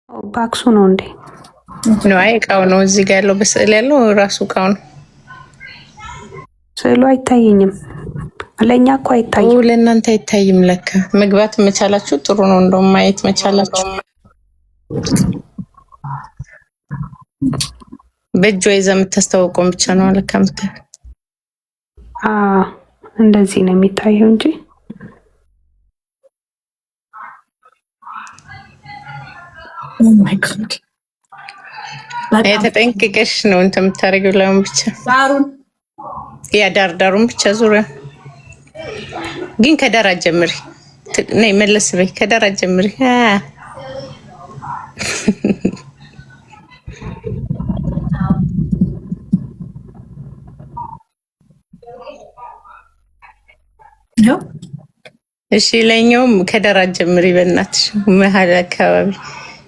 Box ኡ ነው እንዴ? ነው። አይ እቃው ነው እዚህ ጋር ያለው፣ በስዕል ያለው ራሱ እቃው ነው። ስዕሉ አይታየኝም። ለእኛ እኮ አይታይም። ለእናንተ አይታይም። ለካ መግባት መቻላችሁ ጥሩ ነው። እንደውም ማየት መቻላችሁ። በእጇ ይዛ የምታስተዋውቀውን ብቻ ነው ለካ የምታየው። እንደዚህ ነው የሚታየው እንጂ። Oh my God! ተጠንቅቀሽ ነው እንትን የምታደርጊው። ላዩን ብቻ፣ ዳሩን። ያ ዳር ዳሩን ብቻ፣ ዙሪያ ግን ከዳር አትጀምሪ። ነይ መለስ በይ። ከዳር አትጀምሪ። ነው። እሺ፣ ላይኛውም ከዳር አትጀምሪ። በእናትሽ መሀል አካባቢ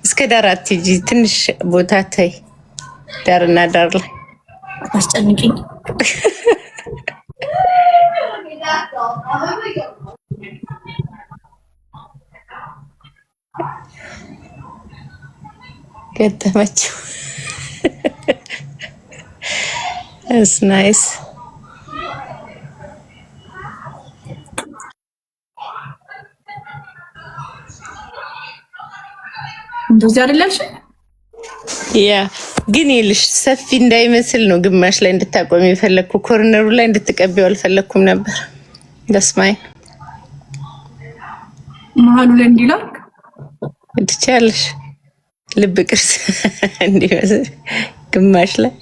እስከ ዳር አትሂጂ። ትንሽ ቦታ ተይ። ዳርና ዳር ላይ። አታስጨንቂኝ። ገጠመችው። It's nice. እንደዚህ አይደል ያልሽኝ? Yeah፣ ግን ይልሽ ሰፊ እንዳይመስል ነው ግማሽ ላይ እንድታቆሚ የፈለግኩ። Corner ኡ ላይ እንድትቀቢው አልፈለግኩም ነበር። ደስማይ መሀሉ ላይ እንዲላክ። ትችያለሽ። ልብ ቅርጽ እንዲመስል ግማሽ ላይ።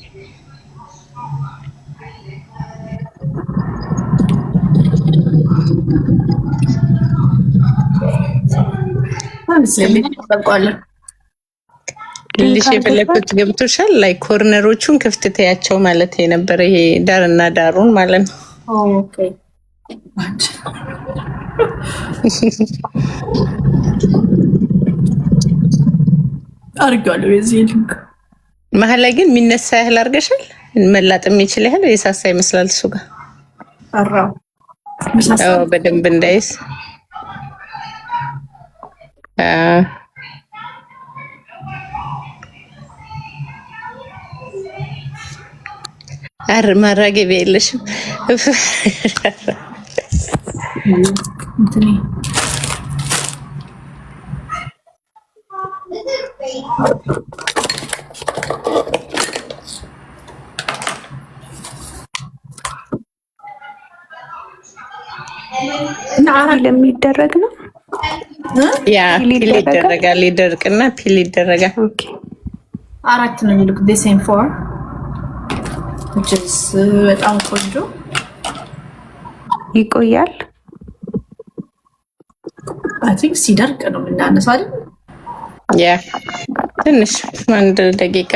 ጠብቀዋለን። ልልሽ የፈለግኩት ገብቶሻል። ላይ corner ኦቹን ክፍት ተያቸው ማለት የነበረ፣ ይሄ ዳርና ዳሩን ማለት ነው። Okay፣ አድርጌዋለሁ። የዚህ link መሀል ላይ ግን የሚነሳ ያህል አድርገሻል። መላጥ የሚችል ያህል የሳሳ ይመስላል እሱ ጋር። ሰራው። አዎ፣ በደንብ እንዳይስ። አር ማራገቢያ የለሽም። እንትኔ። Peel የሚደረግ ነው። Yeah። Peel Peel ይደረጋል። ይደረጋል። ይደርቅና peel ይደረጋል። Okay. አራት ነው የሚልኩት፣ same four, which is በጣም ቆንጆ። ይቆያል። I think ሲደርቅ ነው የምናነሳው አይደል? Yeah፣ ትንሽ አንድ ደቂቃ፣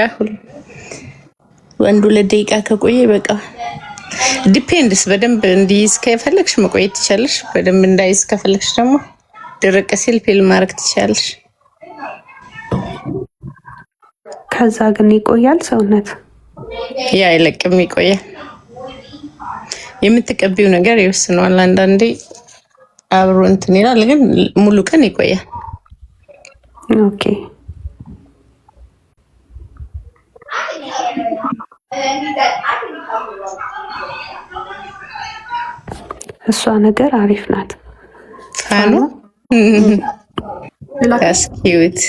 1-2 ደቂቃ ከቆየ በቃ። Depends፣ በደንብ እንዲይዝ ከፈለግሽ መቆየት ትችያለሽ። በደንብ እንዳይዝ ከፈለግሽ ደግሞ ድርቅ ሲል peel ማድረግ ትችያለሽ። ከዛ ግን ይቆያል ሰውነት። Yeah፣ አይለቅም፣ ይቆያል። የምትቀቢው ነገር ይወስነዋል። አንዳንዴ አብሮ እንትን ይላል፣ ግን ሙሉ ቀን ይቆያል። Okay. እሷ ነገር አሪፍ ናት። ፋኑ that's cute.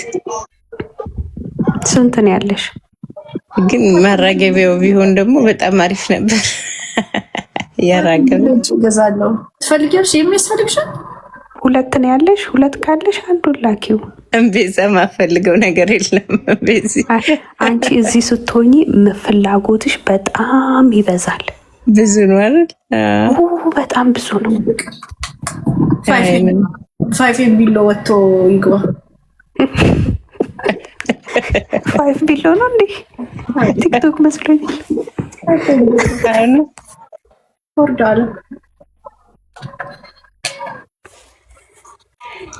ስንት ነው ያለሽ? ግን ማራገቢያው ቢሆን ደግሞ በጣም አሪፍ ነበር። ያራገበ እገዛለሁ። ትፈልጊያለሽ? የሚያስፈልግሻል? ሁለት ነው ያለሽ? ሁለት ካለሽ አንዱን ላኪው። እምቤዛ ማፈልገው ነገር የለም። ቤዚ። አንቺ እዚህ ስትሆኚ ፍላጎትሽ በጣም ይበዛል። ብዙ ነው አይደል? በጣም ብዙ ነው። Five below ወጥቶ ይግባ። Five below ነው እንዴ? ቲክቶክ መስሎኛል። ወርዳለ።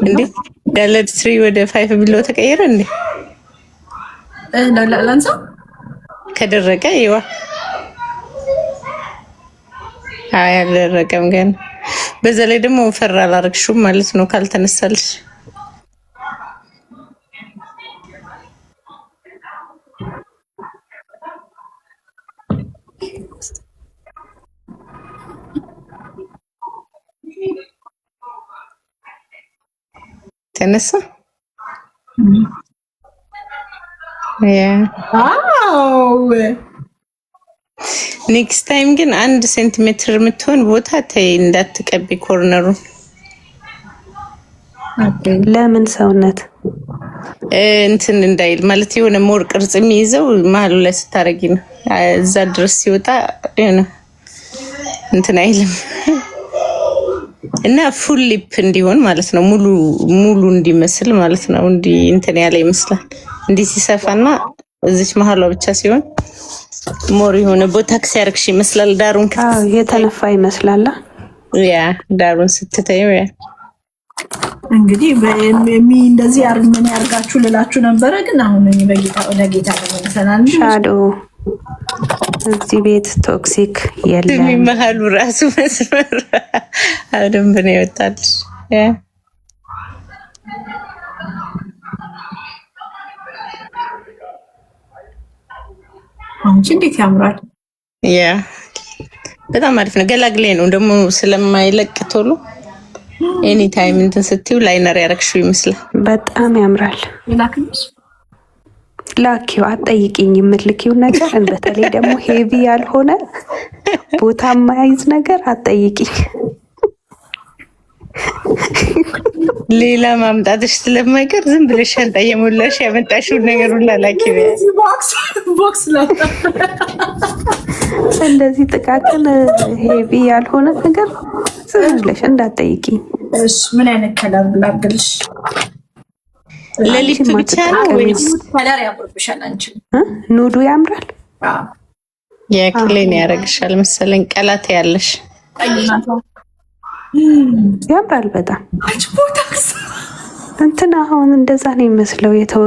እንዴ፣ Dollar Tree ወደ Five Below ተቀየረ እንዴ? ላንሳ። ከደረቀ ይዋ። አይ፣ አልደረቀም ገና። በዛ ላይ ደግሞ ፈራ አላረግሽውም ማለት ነው ካልተነሳልሽ። የተነሳ yeah። Wow. Next time ግን 1 ሴንቲሜትር የምትሆን ቦታ ተይ እንዳትቀቢ corner ኡ። ለምን ሰውነት? እንትን እንዳይል ማለት የሆነ more ቅርጽ የሚይዘው መሀሉ ላይ ስታረጊ ነው። እዛ ድረስ ሲወጣ የሆነ እንትን አይልም እና full lip እንዲሆን ማለት ነው። ሙሉ ሙሉ እንዲመስል ማለት ነው። እንዲ እንትን ያለ ይመስላል። እንዲህ ሲሰፋና እዚች መሀሏ ብቻ ሲሆን more የሆነ botox ያደርግሽ ይመስላል። ዳሩን አዎ፣ የተነፋ ይመስላል። Yeah፣ ዳሩን ስትተይው yeah። እንግዲህ እንደዚህ ምን ያርጋችሁ ልላችሁ ነበረ፣ ግን አሁን እኔ በጌታ ወደ ጌታ ተመልሰናል። Shadow፣ እዚህ ቤት toxic የለም። መሀሉ ራሱ መስመር በደንብ ነው ይወጣልሽ። Yeah. አንቺ እንዴት ያምራል! Yeah፣ በጣም አሪፍ ነው። ገላግሌ ነው ደግሞ ስለማይለቅ ቶሎ anytime እንትን ስትዩ liner ያረግሽው ይመስላል። በጣም ያምራል። ላክልሽ? ላኪው፣ አትጠይቂኝ የምትልኪው ነገር፣ በተለይ ደግሞ heavy ያልሆነ ቦታ የማያይዝ ነገር አትጠይቂኝ። ሌላ ማምጣትሽ ስለማይቀር ዝም ብለሽ ሻንጣ እየሞላሽ ያመጣሽውን ነገር ሁላ ላኪ። Box ላውጣ። እንደዚህ ጥቃቅን heavy ያልሆነ ነገር ዝም ብለሽ እንዳትጠይቂኝ። እሺ፣ ምን አይነት color ላድርግልሽ? ለ lip ብቻ ነው ወይስ? Color ያምርብሻል አንቺ። Nude ኡ ያምራል። የ clean ያደርግሻል መሰለኝ። ቀላት ያለሽ። ያምራል በጣም። አንቺ botox። እንትን አሁን እንደዛ ነው የሚመስለው የተወ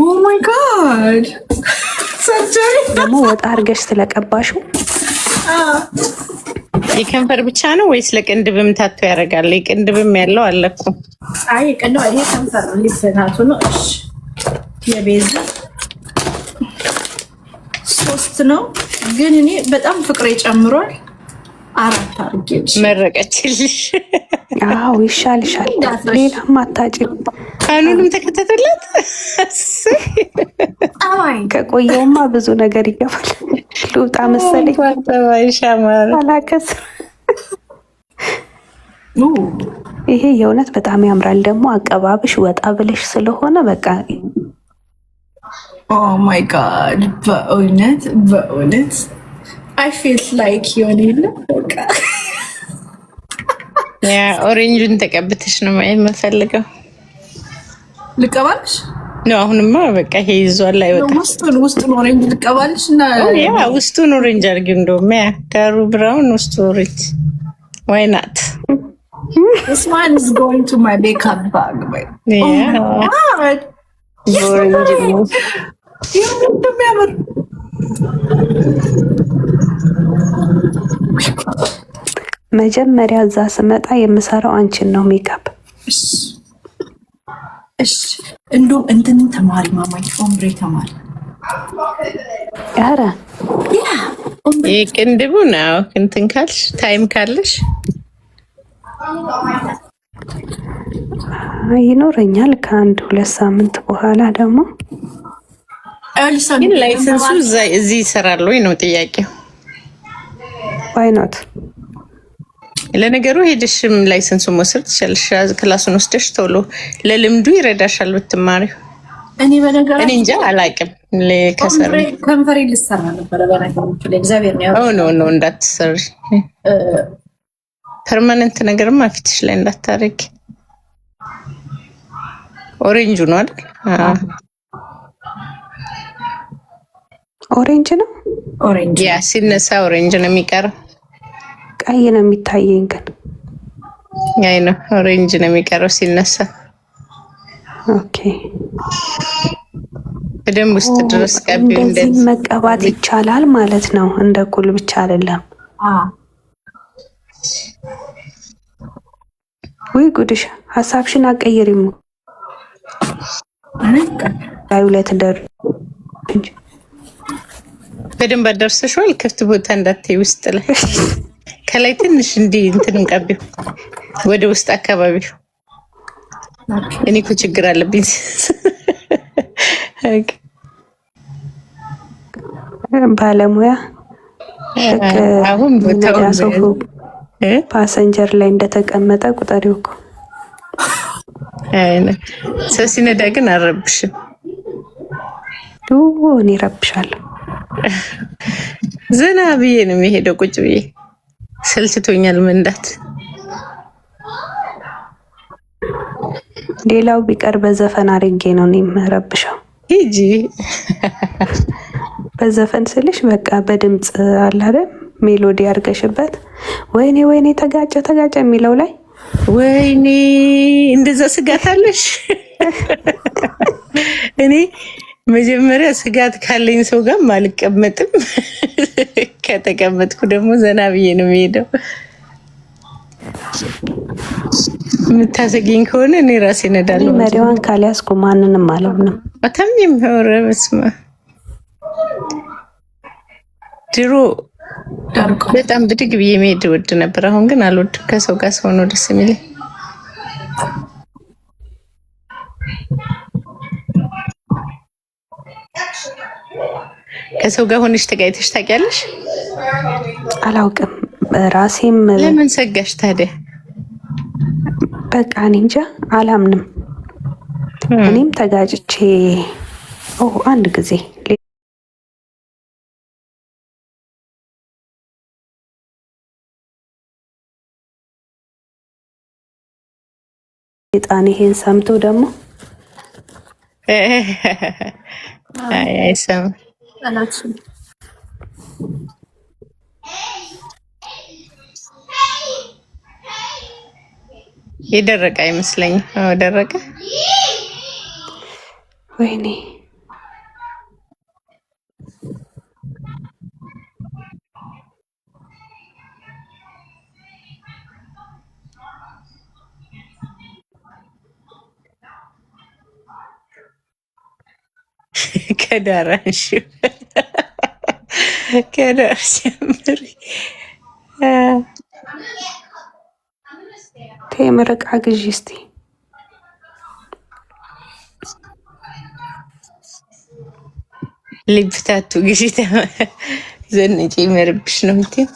Oh my God, surgery. ደግሞ ወጣ አድርገሽ ስለቀባሽው። የከንፈር ብቻ ነው ወይስ ለቅንድብም tattoo ያደርጋል? የቅንድብም ያለው አለ እኮ። አይ፣ የቅንድብ፣ ይሄ ከንፈር lip tattoo ነው። እሺ፣ የ base ሶስት ነው፣ ግን እኔ በጣም ፍቅሬ ጨምሯል። አራት አድርጌልሽ። መረቀችልሽ። አዎ፣ ይሻልሻል። ሌላም አታጭም። ካኑንም ተከተተላት። ጠባይ። ከቆየውማ ብዙ ነገር ይገባል። ልውጣ መሰለኝ። ጠባይሽ አማረ። አላከስ። ይሄ የእውነት በጣም ያምራል። ደግሞ አቀባብሽ ወጣ ብለሽ ስለሆነ በቃ። Oh my God፣ በእውነት በእውነት I feel like የሆነ የለም በቃ። Yeah፣ orange ኡን ተቀብተሽ ነው ማየት የምፈልገው። ልቀባልሽ? ነው፣ አሁንማ በቃ ይሄ ይዟል አይወጣም። ውስጡን orange ልቀባልሽ እና Yeah፣ ውስጡን orange አድርጊው። እንደውም yeah፣ ዳሩ brown፣ ውስጡ orange፣ why not? This one is going to my makeup bag. But oh my God. በ orange ነው። ይህ እንደሚያምር። መጀመሪያ እዛ ስመጣ የምሰራው አንቺን ነው ሜካፕ። እሺ እሺ። እንደውም እንትን ተማሪ ማማኝ፣ ombre ተማሪ። ኧረ። Yeah, ombre. ይህ ቅንድቡን አዎ፣ እንትን ካልሽ፣ time ካለሽ። ይኖረኛል ከ1-2 ሳምንት በኋላ ደግሞ። ግን license ኡ እዚህ ይሰራል ወይ ነው ጥያቄው። Why not? ለነገሩ ሄደሽም license ኡን መውሰድ ትችላለሽ። Class ኡን ወስደሽ ቶሎ ለልምዱ ይረዳሻል ብትማሪው። እኔ በነገራችን እኔ እንጃ አላውቅም። ከሰር ከንፈሬ ልሰራ ነበረ። በነገራችን ላይ እግዚአብሔር ነው። Oh no no፣ እንዳትሰሪ። Permanent ነገርማ ፊትሽ ላይ እንዳታረጊ። Orange ኡ ነው አይደል? አዎ። Orange ነው። Orange. Yeah፣ ሲነሳ orange ነው የሚቀረው። ቀይ ነው የሚታየኝ ግን። አይ ነው፣ orange ነው የሚቀረው ሲነሳ። Okay. በደንብ ውስጥ ድረስ ቀቢው። እንደዚህ እንደዚህ መቀባት ይቻላል ማለት ነው። እንደ ኩል ብቻ አይደለም። ውይ ጉድሽ፣ ሀሳብሽን አቀይሪም ላዩ ላይ ትደር እንጂ። በደንብ አደርሰሽዋል። ክፍት ቦታ እንዳትይ ውስጥ ላይ። ከላይ ትንሽ እንዲህ እንትንም ቀቢው ወደ ውስጥ አካባቢው። እኔ እኮ ችግር አለብኝ። ባለሙያ ልክ አሁን የሚነዳ ቦታውን ሰው passenger ላይ እንደተቀመጠ ቁጠሪው እኮ። ሰው ሲነዳ ግን አልረብሽም። እኔ እረብሻለሁ። ዘና ብዬ ነው የሚሄደው፣ ቁጭ ብዬ ሰልችቶኛል መንዳት። ሌላው ቢቀር በዘፈን አድርጌ ነው እኔ የምረብሸው። ሂጂ። በዘፈን ስልሽ በቃ በድምፅ አለ አይደል፣ melody አድርገሽበት ወይኔ ወይኔ ተጋጨ ተጋጨ የሚለው ላይ። ወይኔ፣ እንደዛ ስጋት አለሽ? እኔ መጀመሪያ ስጋት ካለኝ ሰው ጋር አልቀመጥም። ከተቀመጥኩ ደግሞ ዘና ብዬ ነው የሚሄደው። የምታሰጊኝ ከሆነ እኔ ራሴ እኔ እነዳለሁ። መሪዋን ካልያዝኩ ማንንም አላምንም። በጣም የሚሆረ በስመ አብ። ድሮ ደርቆ በጣም ብድግ ብዬ መሄድ እወድ ነበር። አሁን ግን አልወድም። ከሰው ጋር ሰው ነው ደስ የሚለኝ። ከሰው ጋር ሆነሽ ተጋይተሽ ታውቂያለሽ? አላውቅም። ራሴም ለምን ሰጋሽ ታዲያ? በቃ እኔ እንጃ አላምንም። እኔም ተጋጭቼ አንድ ጊዜ ጣን ይሄን ሰምቶ ደግሞ አይ አይሰማም። ጠላትሽን የደረቀ አይመስለኝም። አዎ ደረቀ። ወይኔ። ከዳር አንሺው፣ ከዳር ጀምሪ። ቴምር ዕቃ ግዢ እስቲ። Lip tattoo ግዢ፣ ዘንጪ ይመርብሽ ነው የምትይው።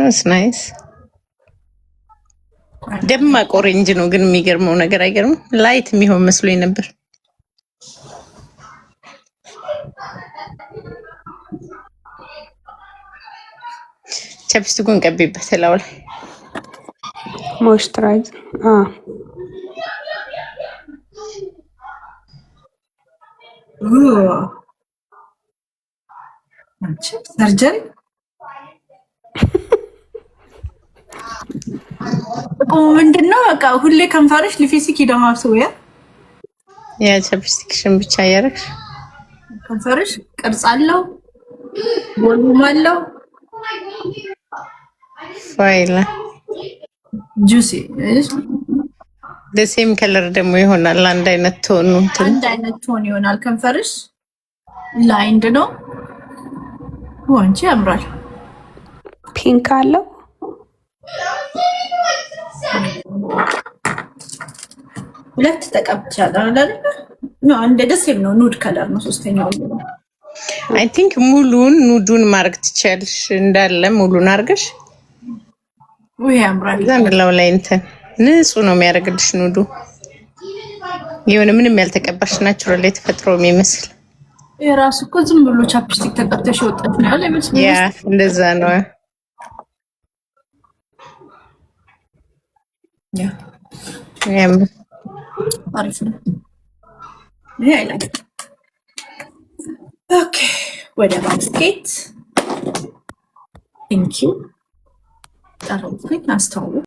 It's nice። ደማቅ orange ነው ግን የሚገርመው ነገር አይገርምም? Light የሚሆን መስሎኝ ነበር። Chapstick ኡን ቀቢበት እላው ላይ። Moisturize። Surgery ጥቅሙ ምንድን ነው? በቃ ሁሌ ከንፈርሽ lipstick ይደማብስ ወይ ያ chapstick ሽን ብቻ እያደረግሽ ከንፈርሽ ቅርጽ አለው፣ volume አለው። ፋይላ Juicy። The same color ደግሞ ይሆናል። አንድ አይነት tone ኑ እንትን አንድ አይነት tone ይሆናል። ከንፈርሽ Lined ነው። አንቺ ያምራል። Pink አለው። ሁለት ተቀብቻለሁ አይደል? No፣ አንድ ደስ የሚል ነው። Nude color ነው። ሶስተኛው ነው። I think ሙሉን nude ኡን ማድረግ ትችያለሽ። እንዳለ ሙሉን አድርገሽ ውይ ያምራል። እዛ ላው ላይ እንትን ንጹህ ነው የሚያደርግልሽ nude ኡ። የሆነ ምንም ያልተቀባሽ natural የተፈጥሮ የሚመስል። የራሱ እኮ ዝም ብሎ chapstick ተቀብተሽ የወጣች ነው ያለ ይመስል። Yeah፣ እንደዛ ነው። ያምር። አሪፍ ነው። ይሄ I like። Okay፣ ወደ basket። Thank you ጠረኩኝ አስተዋወቅ።